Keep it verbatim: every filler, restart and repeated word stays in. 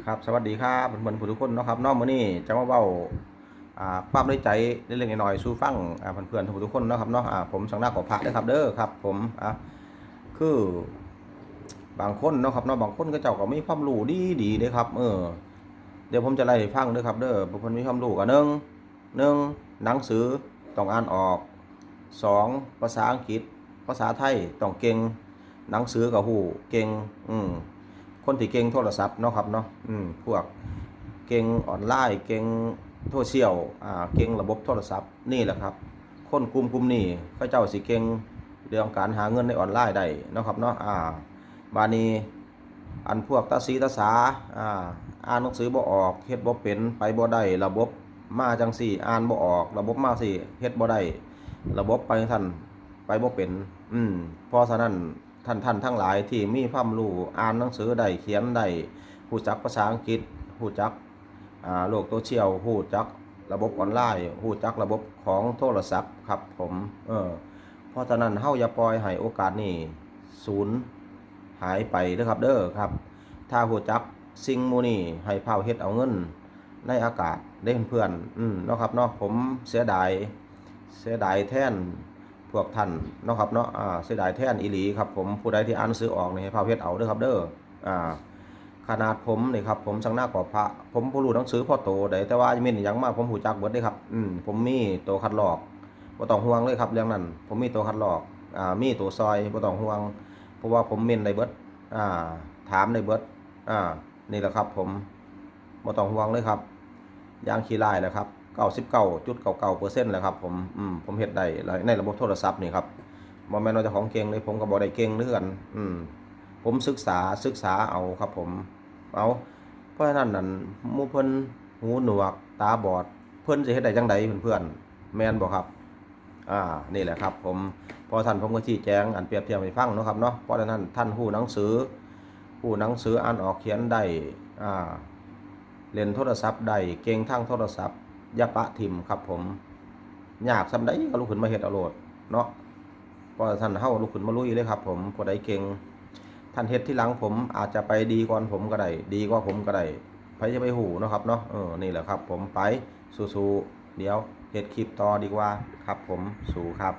ครับ สวัสดีครับเพื่อนๆทุกคนเนาะครับเนาะ มื้อนี้จะมาเว้า อ่า ความในใจเล็กๆน้อยๆสู่ฟัง อ่า เพื่อนๆทุกคนเนาะครับเนาะ อ่า ผมสังนักขอพระเด้อครับเด้อครับ ผม อ่า คือ บางคนเนาะครับเนาะ บางคนเขาเจ้าก็มีความรู้ดีๆเด้อครับ เออ เดี๋ยวผมจะไล่ให้ฟังเด้อครับเด้อ เพิ่นมีความรู้กัน หนึ่ง หนึ่ง หนังสือต้องอ่านออก สอง ภาษาอังกฤษ ภาษาไทยต้องเก่ง หนังสือก็ฮู้เก่ง อืม คนที่เก่งโทรศัพท์เนาะครับเนาะ อืม พวกเก่งออนไลน์ เก่งโซเชียล อ่า เก่งระบบโทรศัพท์ นี่แหละครับ คนกลุ่มกลุ่มนี้เขาเจ้าสิเก่งเรื่องการหาเงินในออนไลน์ได้เนาะครับเนาะ อ่า บาดนี้ อันพวกตาสีตาสา อ่า อ่านหนังสือบ่ออก เฮ็ดบ่เป็น ไปบ่ได้ ระบบมาจังซี่ อ่านบ่ออก ระบบมาซี่ เฮ็ดบ่ได้ ระบบไปจั่งซั้น ไปบ่เป็น อืม เพราะฉะนั้น ท่านๆทั้งหลายที่มีความรู้ อ่านหนังสือได้ เขียนได้ ฮู้จักภาษาอังกฤษ ฮู้จัก อ่า โลกโซเชียล ฮู้จักระบบออนไลน์ ฮู้จักระบบของโทรศัพท์ครับผม เออ เพราะฉะนั้นเฮาอย่าปล่อยให้โอกาสนี้สูญหายไปเด้อครับเด้อครับ ถ้าฮู้จักสิ่งหมู่นี้ให้ฟ้าวเฮ็ดเอาเงินในอากาศเด้เพื่อนๆ อืม เนาะครับเนาะ ผมเสียดาย เสียดายแทนพวกท่านเนาะครับเนาะ อ่า เสียดายแทนอีหลีครับผม ผู้ใดที่อ่านหนังสือออกนี่ให้ฟ้าวเฮ็ดเอาเด้อครับเด้อ อ่า ขนาดผมนี่ครับ ผมสังนักขอพระ ผมบ่รู้หนังสือพอโตใด แต่ว่าเม้นหยังมาผมฮู้จักเบิดเด้ครับ อืม ผมมีตัวคัดลอก บ่ต้องห่วงเลยครับเรื่องนั้น ผมมีตัวคัดลอก อ่า มีตัวซอย บ่ต้องห่วง เพราะว่าผมเม้นได้เบิด อ่า ถามได้เบิด อ่า นี่แหละครับผม บ่ต้องห่วงเลยครับ อย่างขี้ร้ายแหละครับ เก้าสิบเก้าจุดเก้าเก้าเปอร์เซ็นต์ แหละครับผม อืม ผมเฮ็ดได้ในระบบโทรศัพท์นี่ครับ บ่แม่นว่าเจ้าของเก่งเลย ผมก็บ่ได้เก่งคือกัน อืม ผมศึกษา ศึกษาเอาครับผม เอา เพราะฉะนั้นนั่น หมู่เพิ่นหูหนวก ตาบอด เพิ่นสิเฮ็ดได้จั่งใดเพื่อนๆ แม่นบ่ครับ อ่า นี่แหละครับผม เพราะฉะนั้นผมก็ชี้แจงอันเปรียบเทียบให้ฟังเนาะครับเนาะ เพราะฉะนั้นท่านฮู้หนังสือ ฮู้หนังสืออ่านออกเขียนได้ อ่า เล่นโทรศัพท์ได้ เก่งทางโทรศัพท์ อย่าปะถิ่มครับผม ยากส่ำใดก็ลุกขึ้นมาเฮ็ดเอาโลดเนาะ เพราะฉะนั้นเฮาลุกขึ้นมาลุยเลยครับผม ผู้ใดเก่ง ท่านเฮ็ดทีหลังผมอาจจะไปดีก่อนผมก็ได้ ดีกว่าผมก็ได้ ไผจะไปฮู้เนาะครับเนาะ เออ นี่แหละครับผม ไป สู้ๆ เดี๋ยวเฮ็ดคลิปต่อดีกว่าครับผม สู้ครับ